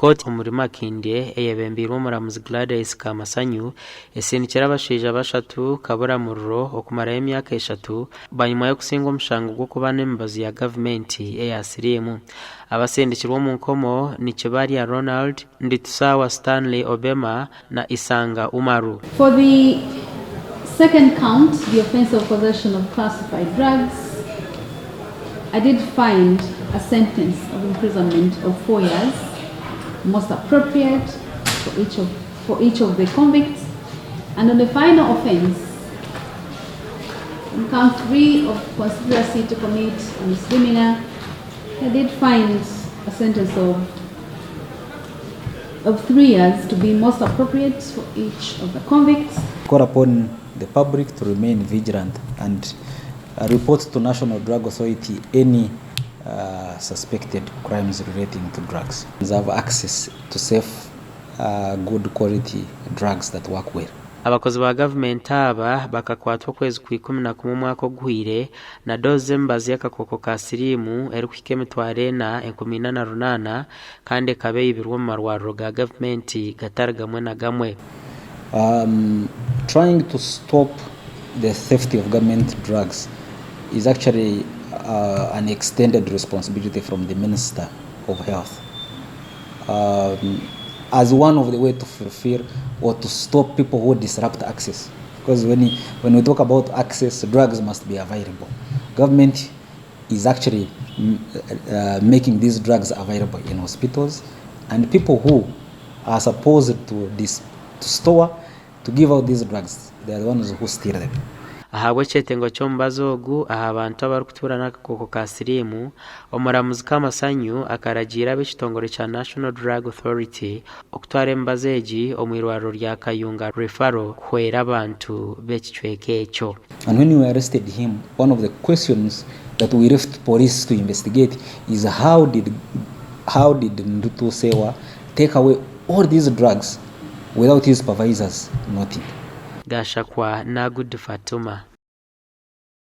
Kooti omuri Makindye eyebembeirwe omuramuzi Gladys Kamasanyu esindikire abashaija bashatu kaburamuriro okumarayo emyaka eshatu bwanyima y'okusingwa omushango gw'okuba n'emibazi ya gavumenti eya siriimu. Abasindikirwe omu nkomo ni Kibalya Ronald, Nditusawa Stanley Obema na Isanga Umaru. For the second count, the offence of possession of classified drugs, I did find a sentence of imprisonment of 4 years most appropriate for each of the convicts. And on the final offence, on count three of conspiracy to commit a misdemeanor, I did find a sentence of 3 years to be most appropriate for each of the convicts. Call upon the public to remain vigilant and report to National Drug Authority any suspected crimes relating to drugs. They have access to safe, good quality drugs that work well. Abakozi ba gavumenti aba bakakwatwa okwezi kwa 11 omwaka oguhwire na doozi z'emibazi y'akakooko ka siriimu erikuhika 4,408 kandi ekaba eyibirwe omu marwariro ga gavumenti gatari gamwe na gamwe. Trying to stop the theft of government drugs is actually an extended responsibility from the Minister of Health. As one of the way to fulfill or to stop people who disrupt access. Because when we talk about access, drugs must be available. Government is actually making these drugs available in hospitals, and people who are supposed to store, to give out these drugs, they are the ones who steal them. Ahabw'ekyetengo ky'omubazi ogu aha bantu abarikutuura n'akakooko ka siriimu, omuramuzi Kamasanyu akaragiira ab'ekitongore kya National Drug Authority okutwara emibazi egi omu irwariro rya Kayunga Referral kuhwera abantu b'ekicweka ekyo. And when we arrested him, one of the questions that we left police to investigate is how did Ndutu Sewa take away all these drugs without his supervisors noting? Gashakwa Nagudi Fatuma.